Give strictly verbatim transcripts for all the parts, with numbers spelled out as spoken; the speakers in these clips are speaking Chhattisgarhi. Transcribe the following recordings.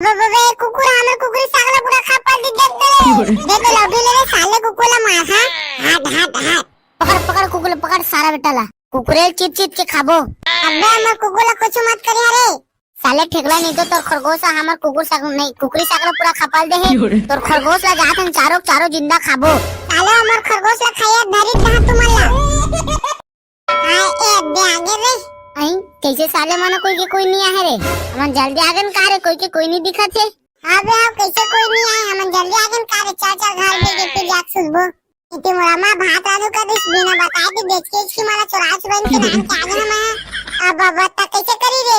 बे, बे, बे, कुकुर, हमर कुकुरी साग ला पूरा खा पाल दी, देख तो ले। देख तो ले, अभी ले रे साले कुकुर ला मार, हाँ? हट, हट, हट। पकड़, पकड़ कुकुर ला, पकड़ सारा बेटा ला। कुकुरे चित चित के खाबो। अबे हमर कुकुर ला कुछ मत करिया रे। साले ठेकला नहीं तो तोर खरगोश ला हमर कुकुर साग नहीं, कुकुरी साग ला पूरा खा पाल दे हे। तोर खरगोश ला जात हन चारो, चारो जिंदा खाबो। साले हमर खरगोश ला खाया धरी दहा तुमन ला। हाय, ए, अब्बे आगे रे। अई, कैसे साले मन कोई के कोई नहीं आहे रे? हमन जल्दी आगन का रे, कोई के कोई नहीं दिखत हे। हाँ बे, हाँ, कैसे कोई नहीं आहे? हमन जल्दी आगन का रे, चल, चल, घर में के फिर जाके सुतबो। इति मोर अम्मा भात रांधू कर दिस, बिना बताए दी, बेच के इसकी माला चुरा चुरा इनके नाम के आगे हम हैं। अब, अब, अब तक कैसे करी रे?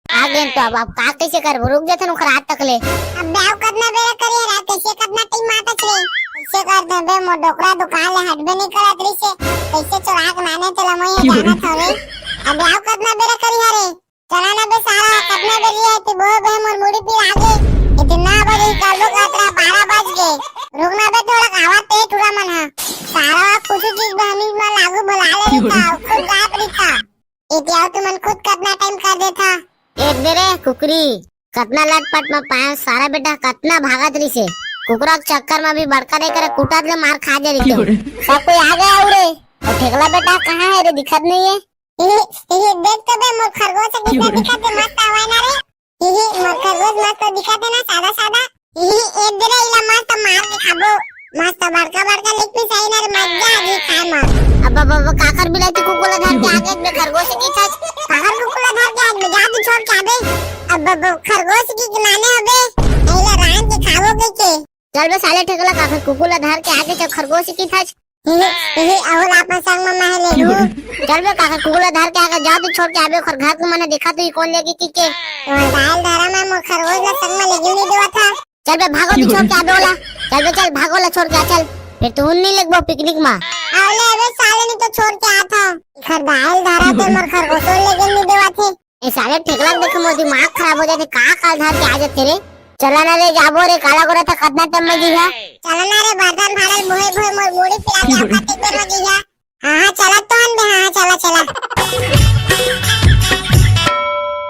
आ गेन तो अब, अब का कैसे करबो? रुक जाथन ओखर हाथ तक ले। अब ब्याह कतना बेरा करे हरा, कैसे कतना टाइम माता छे? कैसे कर देबे, मोर डोकरा दुकान ले हटबे नहीं करत रही से। कैसे चोरा के नाने तेला मैं ये जाना था रे। अब ब्याह कतना बेरा करी हरे? चला ना बे सारा, कतना बेरी है ती बोहे बोहे मोर मुड़ी पीर आगे। इतना बजे करबो कतरा बारह बज गए। रुक ना बे थोड़ा आवा ते टूरा मन हा। सारा कुछ चीज बहनी में लागू बुला ले था, खुद जात रही था। इतियाव तुमन खुद कतना टाइम कर देथा। ए दे रे कुकरी, कतना लटपट म पाए सारा बेटा, कतना भागत रहिसे। कुकरा के चक्कर म भी बड़का नहीं करे, कुटात ले मार खा जा रहिते। सब कोई आ गया उरे। और ठेकला बेटा कहाँ है रे, दिखत नहीं है। ही, ही, देख तो बे मोर खरगोश कितना दिखत है, मस्त आवा ना रे। ही, ही, मोर खरगोश मस्त दिखत है ना, सादा सादा। ई, ए दे रे, इला मस्त मार के खाबो। मस्त बड़का बड़का लेग पीस आई ना रे, मजा आ गई खाए में। अब, अब, अब काकर बिलाती कुकुला धर के आगे बे खरगोश की था। काकर कुकुला धर के आगे जा तू छोड़ के आबे। अब, अब, अब खरगोश की खिलाने अबे। इला रांध के खाबो के के। चल बे साले ठेकला, काकर कुकुला धर के आगे जब खरगोश की था। ही, ही, अहुल आपन संग में महले हूँ। चल बे काकर कुकुला धर के आगे जा तू छोड़ के आबे ओखर घर के मने देखा तू ही कौन लेके की के। मोर दाल धरा में मोर खरगोश ला संग में लेके नहीं देवा था। चल बे, भागो दी छोड़ के आबे ओला। चल बे, चल, भागो ला छोड़ के आ, चल। फिर तू नहीं लगबो पिकनिक मा। अरे अबे साले नहीं तो छोड़ के आता। खरदाइल धरा ते मोर खरगोशो लेके नहीं देवा थे। ए साले ठेकला देख मोर दिमाग खराब हो जाते, का काल धर के आ जाते रे। चला ना रे, जाबो रे, काला गोरा था कतना टाइम में जी है। चला ना रे, बर्तन भाड़ल भोए भोए मोर मुड़ी पिला के आपका टिकट में जी है। हाँ, हाँ, चला तो हन बे, हाँ, हाँ, चला, चला।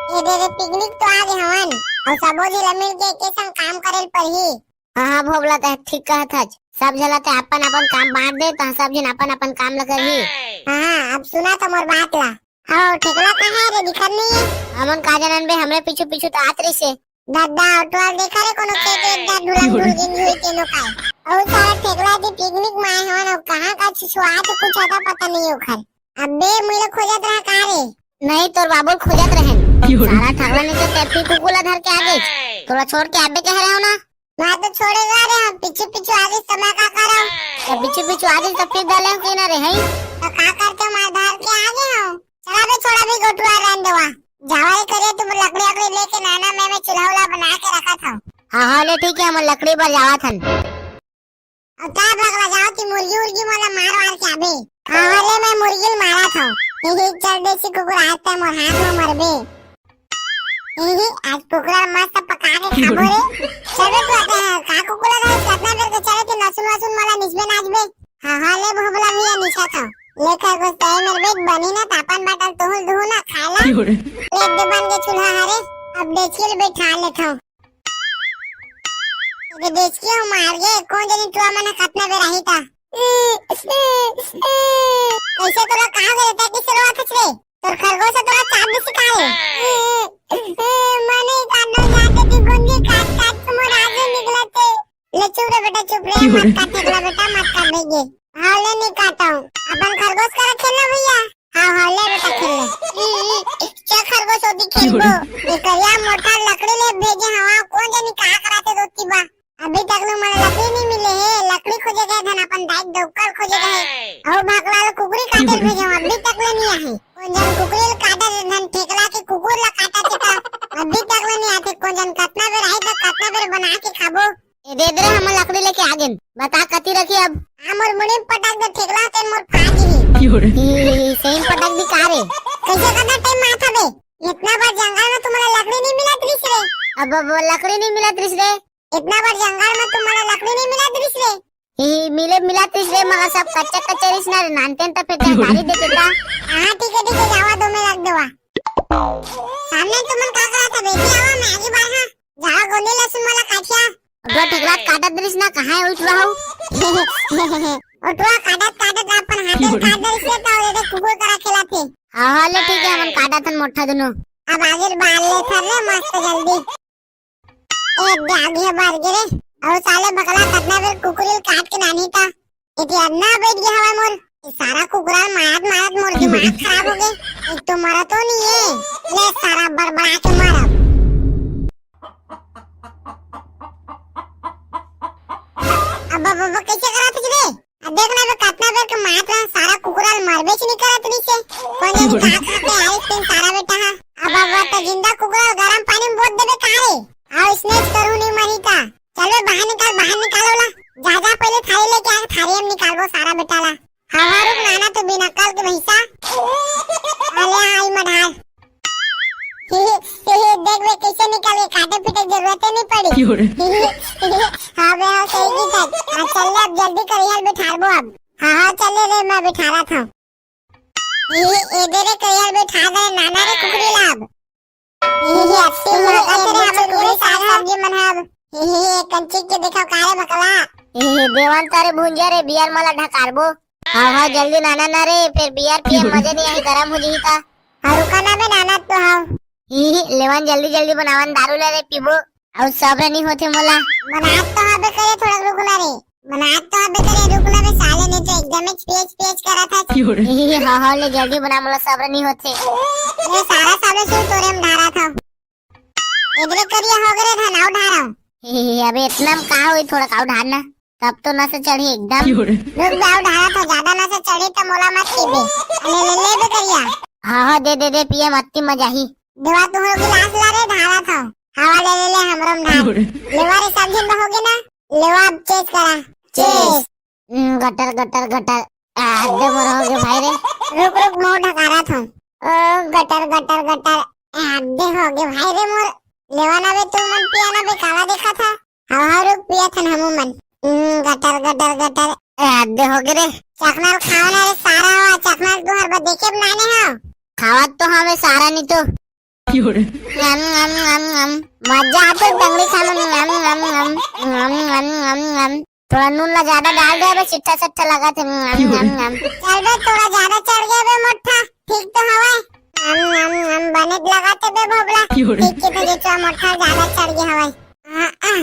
ए दे रे, पिकनिक तो आ गए हवन, और सबो झिला मिल के एके संग काम करे ल परही। हाँ, हाँ, भोबला, तै ठीक कहत हच। सब झला तै अपन अपन काम बांट दे, त सब झन अपन अपन काम ल करही। हाँ, हाँ, अब सुना त मोर बात ला। हाँ, ठेकला कहाँ है रे, दिखत नहीं है। हमन का जानन बे, हमरे पीछू पीछू त आत रहिसे। दद्दा, ओटवा देखा रे, कोनो खेत एक जा ढुलम ढुल गिन हुई तेनो काय। और सारा ठेकला जी पिकनिक में आए हवन, और कहाँ का छुछुआत कुछ आता पता नहीं ओखर। अबे, मुझे खोजत रहा कहाँ रे? नहीं, तोर बाबू खोजत रहन। सारा ठेकला नहीं तो तेपी कुकुला धर के आ गए। तोला छोड़ के आबे कह रहे हो ना? मैं तो छोड़ेगा रे, हम पीछे पीछे आ गए, समय का करो? तो पीछे पीछे आ गए तो फिर डाले हो कि ना रे, हैं? तो का करते हो, मैं धर के आ गए हो। चला बे, छोड़ा भी गोटुआ रहन देवा। जावा ही करे, तुम लकड़ी अकड़ी लेके नाना, मैं, मैं चूल्हा उल्हा बना के रखा था। हाँ, हाँ, ले ठीक है, हम लकड़ी पर जावा थन। अब का भगला जाओ कि मुर्गी उर्गी मोला मार वार के आबे। हाँ, ले मैं मुर्गी ल मारा था। ही, ही, चल देसी कुकुर, आज तै मोर हाथ में मरबे। ही, ही, आज कुकुरा मस्त पका के खाबो रे। चल बे तू, आते हैं, का कुकुरा रहे, कितना देर के चले कि लहसुन वहसुन मोला निसबे नाचबे। हाँ, हाँ, ले भोबला भैया निसा था। ले खरगोश तय मेरे बेट बनी ना तापन बाटल तुहुल दुहु ना खाला। ले दे बन के चूल्हा हरे, अब देसी ल बैठा लेता हूँ। अबे देख के हम मार गे, कौन जानी टुआ मन कतना बेर आही ता। कैसे तोला कहा गए ता, किसे रोवा थच रे? तोर खरगोश तोला चाप दे सिखा रे। मने काटो जाके तू गुंजी काट काट के मोर आगे निकलते। ले चुप रे बेटा, चुप रे, मत काट ठेकला बेटा, मत काट बेगे। हाँ, ले नहीं काटा हूँ। अपन खरगोश करा खेलना भैया। हाँ, हाँ, ले बेटा, खेल ले। ई, ई, चल खरगोश, ओदी खेलबो। ए करिया मोटा लकड़ी ले भेजे हवा, कौन जानी का कराते दोती बा। अभी तक ले मोला लकड़ी नहीं मिले हे, लकड़ी खोजे गए धन अपन दाई डौकर खोजे गए। अहो भागला लो कुकरी काटे भेजे हवा, अभी तक ले नहीं आहे। कौन जन कुकरी ल काटा दे धन ठेकला के कुकुर ला काटा देता। अभी तक ले नहीं आते, कौन जन कतना बेर आई तो कतना बेर बना के खाबो। ए दे दे रे, हमन लकड़ी लेके आ गेन। बता कति रखी अब? आ मोर मुड़ी में पटक दे, ठेकला तेन मोर फाड़ दिही। ही, ही, ही, सही में पटक दी का रे? कैसे कतना टाइम में आता बे? इतना बड़ जंगल में तुम्हारा लकड़ी नहीं मिला दृश्य रे। अब, अब लकड़ी नहीं मिला दृश्य रे। इतना बड़ जंगल में तुम्हारा लकड़ी नहीं मिला दृश्य रे। ही, ही, मिले मिला दृश्य रे, मगर सब कच्चा कच्चा रिस ना रे, नानते त फिर डाली देते ता। हाँ, ठीक है, ठीक है, जावा दो, मैं रख देवा। सामने तुमन का करा था बेटी, आवा मैं आगे बढ़ा। जावा गोंदली लसुन वाला काठिया। ओटवा ठेकला काटत रहिस ना, कहाँ हे ओटवा हो? ओटवा काटत काटत अपन हाथे काट दे से तो रे कुकुर करा खेला थे। हाँ, हाँ, ले ठीक है, हमन काटत हन मोठा दुनो। अब आगे बाल ले थर रे मस्त जल्दी। ए, आगे बार गिरे। अउ साले भकला कतना बेर कुकुरी ल काट के नानी ता। एती अदना बैठ गया हवा मोर। ये सारा कुकुरा मारत मारत मोर दिमाग खराब हो गए। एक तो मरा तो नहीं है। ले सारा बड़बड़ा के मारब। अब, अब, अब कैसे करा तुझे? अब देख ना बे, कतना बेर के मात रहा, सारा कुकुरा ल मरबे च नहीं करत रहिस हे। कोन जानी का खा के आइस तेन सारा बेटा हा। अब, अब तो जिंदा कुकुरा ल गरम पानी में बोत देबे का रे? आओ इसने करू नहीं मरी का। चल बे, बाहर निकाल, बाहर निकाल ओला। जा, जा, पहले थारी लेके आ, थारी में निकालबो सारा बेटा ला। हवा रुक नाना, तू बिना कल के भैंसा। अले आई मधार। देख बे, कैसे निकल के काटे पीटे के जरूरत ही नहीं पड़ी। हाँ बे, हाँ, सही की था। हाँ, चल ले, अब जल्दी करिया ल बिठारबो अब। हाँ, हाँ, चल ले रे, मैं बिठारा था। ए, ए दे रे, करिया ल बिठा दे, नाना रे कुकरी ला अब। ए, ए, अत्ती महकत रे, हमर कुकरी साग सब्जी मन हब। ए, ए, ए, कंची के देखा का रे भकला। ए, ए, देवान तारे भुंजा रे, बियर मला ढकारबो। हाँ, हाँ, जल्दी नाना ना रे, फिर बियर पिए मजे नहीं आई, गरम हो जही ता। हाँ, रुका ना बे नाना तो हाँ। ही, ही, लेवन जल्दी जल्दी बनावन दारू ले रे पीबो। अउ सब्र नहीं होथे मोला। बनात तो हबे करे, थोड़ा रुक ना रे। बनात तो हबे करे, रुक ना बे साले, नहीं तो एकदम ही पेच पेच करा था। ही, ही, हाँ, हाँ, ले जल्दी बना, मोला सब्र नहीं होथे। ये सारा सब्र सुन तोरे में ढारा था। इधरे करिया हो गए धान, आओ ढारा। ही, ही, अबे इतना में का होई, थोड़ा काऊ ढारना। तब तो नशा चढ़ी एकदम। रुक जाओ, ढारा था, ज्यादा नशा चढ़ी तो मोला मत पीबे। ले, ले, ले बे करिया। हाँ, हाँ, दे, दे, दे, पिए मत्ती मजा ही। देवा तुम लोग गिलास ला रे, ढारा था। हवा ले, ले, ले, हमरो में ढार। लेवा रे, सब झन बहोगे ना? लेवा अब चेस करा। चेस। हम्म, गटर, गटर, गटर। आ, दे मोर होगे भाई रे। रुक, रुक, मोर ढकारा था। ओ, गटर, गटर, गटर। आ, दे होगे भाई रे मोर। लेवा ना बे, तू मन पिया ना बे, काला देखा था। हव, हव, रुक, पियत हन हमू मन। हम्म, गटर, गटर, गटर। ए, हद होगे रे। चखना ल खाओ ना रे, सारा हवा, चखना ल तुहर बर देखे बनाने हव। खावत तो हवे सारा नी तो। क्यों रे? नम, नम, नम, नम। मजा आथे डंगरी खाना में, नम, नम, नम। नम, नम, नम, नम। थोड़ा नून ला ज्यादा डाल दे, अबे चिट्ठा सट्ठा लगा थे, नम, नम, नम। चल बे, थोड़ा ज्यादा चढ़ गया बे मोट्ठा, ठीक तो हवा। नम, नम, नम, बने लगा थे बे भोबला। क्यों रे? ठीक के तो जे मोट्ठा ज्यादा चढ़ गया हवा। आ, आ।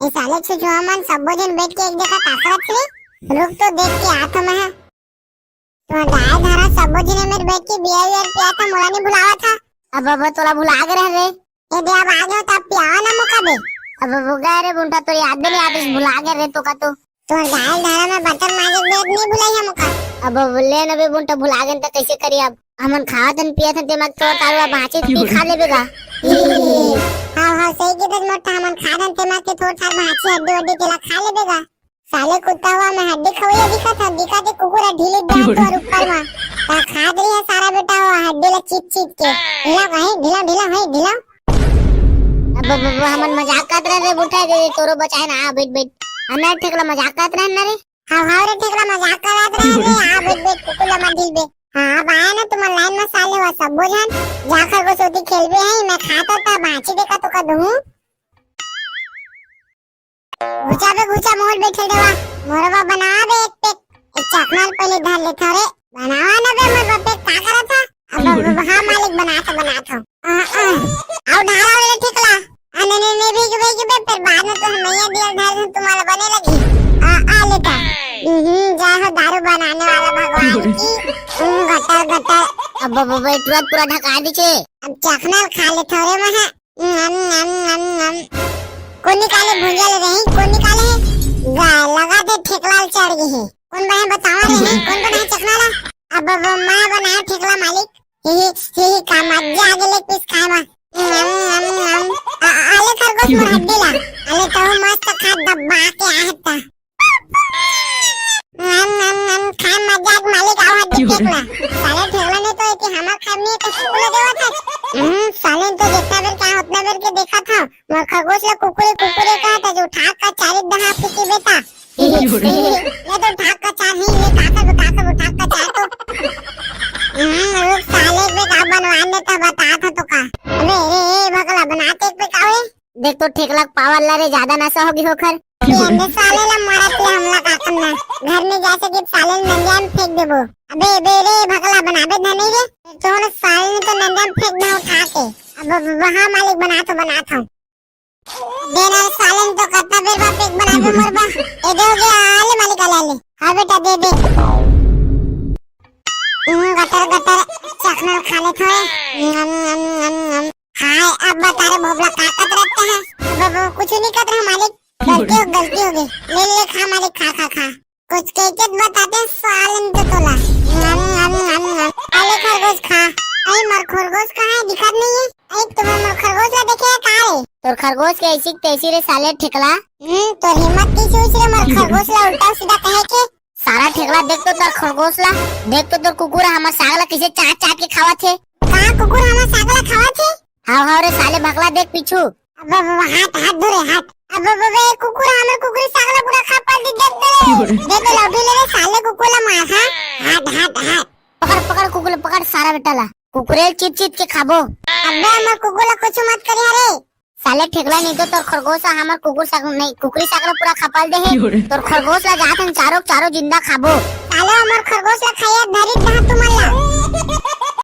ए साले छुछुआ मन सब्बो झन बैठ के एक जगह का करत हे। रुक तो देख के आत हूँ मैं। तो दाय धारा सब्बो झन मेर बैठ के बियर वियर पिया था, मोला नहीं भुलावा था। अब, अब तोला भुला गे रह रे। ए दे अब आ गयो त पियावा ना मोका बे। अब, अब गए रे बुंटा, तोर याद भी नहीं आते, भुला गे रे तो का तो। तोर दाय धारा में बर्तन माजे के बेर नहीं भुलाई हम का। अब, अब ले न बे बुंटा, भुला गेन त कैसे करी अब? हमन खावत हन पियत हन तेमा के थोर तारू अब भांची पी खा लेबे गा। हाँ, हाँ, सही के दस मोटा, हमन खात हन तेमा के थोर थार भांची हड्डी वड्डी तेला खा लेबे गा। साले कुत्ता हुआ मैं हड्डी खवैया दिखत हन, दिखत हे कुकुर ढीली डाल तोर ऊपर मा। ता खात रही है सारा बेटा हुआ हड्डी ला चिप चिप के। ढीला भाई, ढीला, ढीला भाई, ढीला। अब, अब, अब हमन मजाक करत रहे रे, उठा दे, तोरो बचाए ना, आ, बैठ, बैठ। अना ठेकला मजाक करत रहे ना रे। हाँ, हाँ रे, ठेकला मजाक करत रहे रे, आ, बैठ, बैठ, कुकुर ला मत ढील बे। हाँ, अब आया ना तुमन लाइन में साले हुआ सब बोझन, जा खरगोश होती खेलबे है, मैं खाता था, भांची देखा तो का दूँ। घुचा बे, घुचा, मोर बैठे देवा, मोरवा बना बे एक पेक, एक चखना ल पहले धर ले था रे, बनावा ना बे, मोर बापे का करत था? अब, अब, अब, हाँ मालिक, बनात हूँ, बनात हूँ। आ, आ, आओ ढारा वाले ठेकला। आ, नहीं, नहीं, नहीं, भीग, भीग, बे, फिर बाद में तो हम मैया दिया ढार दिन तुम्हारा बने लगी। आ, आ लेता। हम्म, जय हो दारू बनाने वाला भगवान की। हम्म, गटर, गटर। अब, अब, अब, पूरा, पूरा ढका दीजिए। अब चखना खा ले थोड़े में है। नम, नम, नम, नम। कोन निकाले भुंजा ले रही, कोन निकाले? गाय लगा दे, ठेकला चढ़ गई है। कोन बने बतावा रहे हैं, कोन बने चखना ला? अब, अब मैं बनाया ठेकला मालिक। ही, ही, ही, ही, का मजा आ गेले पीस खाए मा। नम, नम, नम। आ, आ, आले खरगोश मोर हड्डी ला। आले तो मस्त खा दबा के आ हत्ता। नम, नम, नम, खाए मजा आ मालिक आओ हड्डी ठेकला। साले ठेकला नहीं तो एती हमार खाए नहीं तो कुकुर देवा था। हम्म, साले तो जितना बेर कहा उतना बेर के देखा था। मोर खरगोश ला कुकुरे कुकुरे कहा था जो ठाक का चारिक दहा पीके बेटा। ये तो ठाक का चार ही, ये काकर, काकर, ठाक का चार तो। हम्म, रुक साले, एक बेर का बनवान दे तो बता था तो का। अबे, ए, ए, भगला, बनाते एक बेर का वे? देख तो ठेकला पावर ला रे, ज्यादा नशा होगे ओखर। ए अंधे साले ला मारत ले हमला का करना। घर में जा सके साले ल नंदिया में फेंक देबो। अबे बे रे भकला बनाबे धनी रे। तोर साले ल तो नंदिया में फेंक दे उठा के। अब ब-, ब-, हाँ मालिक, बनात हँव, बनात हँव। दे ना साले ल तो कतना बेर बा फेंक बनाबे मोर बा। ए दे हो गे, आले मालिक, आले, आले। हाँ बेटा दे दे। हम्म, गटर गटर चखना खा लेत हँव। नम, नम, नम, नम। हाय, अब बता रे भोभला का करत रहते हैं? अब, अब कुछ नहीं करत रहे मालिक, गलती हो, गलती हो गई। ले, ले, खा मालिक, खा, खा, खा। कुछ कह के बताते हैं साले ल तो तोला। नम, नम, नम, नम। अरे खरगोश खा। अरे मोर खरगोश कहाँ है? दिखत नहीं है। अरे तुम्हें मोर खरगोश ला देखे है का रे? तोर खरगोश के ऐसी तैसी रे साले ठेकला। हम्म, तोर हिम्मत कैसे हुई रे मोर खरगोश ला उल्टा सीधा कहे के? सारा ठेकला देख तो तोर खरगोश ला, देख तो तोर कुकुर हमर साग ला कैसे चाट चाट के खावत हे। का कुकुर हमर साग ला खावत हे? हाव हाव रे साले भकला देख पीछू। अब, अब, अब हाथ, हाथ धरे हाथ। अब, अब, अब ए कुकुर हमर कुकुरी साग ला पूरा खा पाल दी, देख तो रे। दे तो लौठी ले रे साले कुकुर ला मार, हाँ? हाथ, हाथ, हाथ। पकड़ पकड़ कुकुर ला, पकड़ सारा बेटा ला। कुकुरे ल चिप चिप के खाबो। अबे हमर कुकुर ला कुछ मत करिया रे। साले ठेकला नहीं तो तोर खरगोश ला हमर कुकुर साग नहीं, कुकुरी साग ला पूरा खपाल दे हे। तोर खरगोश ला जात हन चारो चारो जिंदा खाबो। साले हमर खरगोश ला खाइया धरी कहाँ तुमन ला।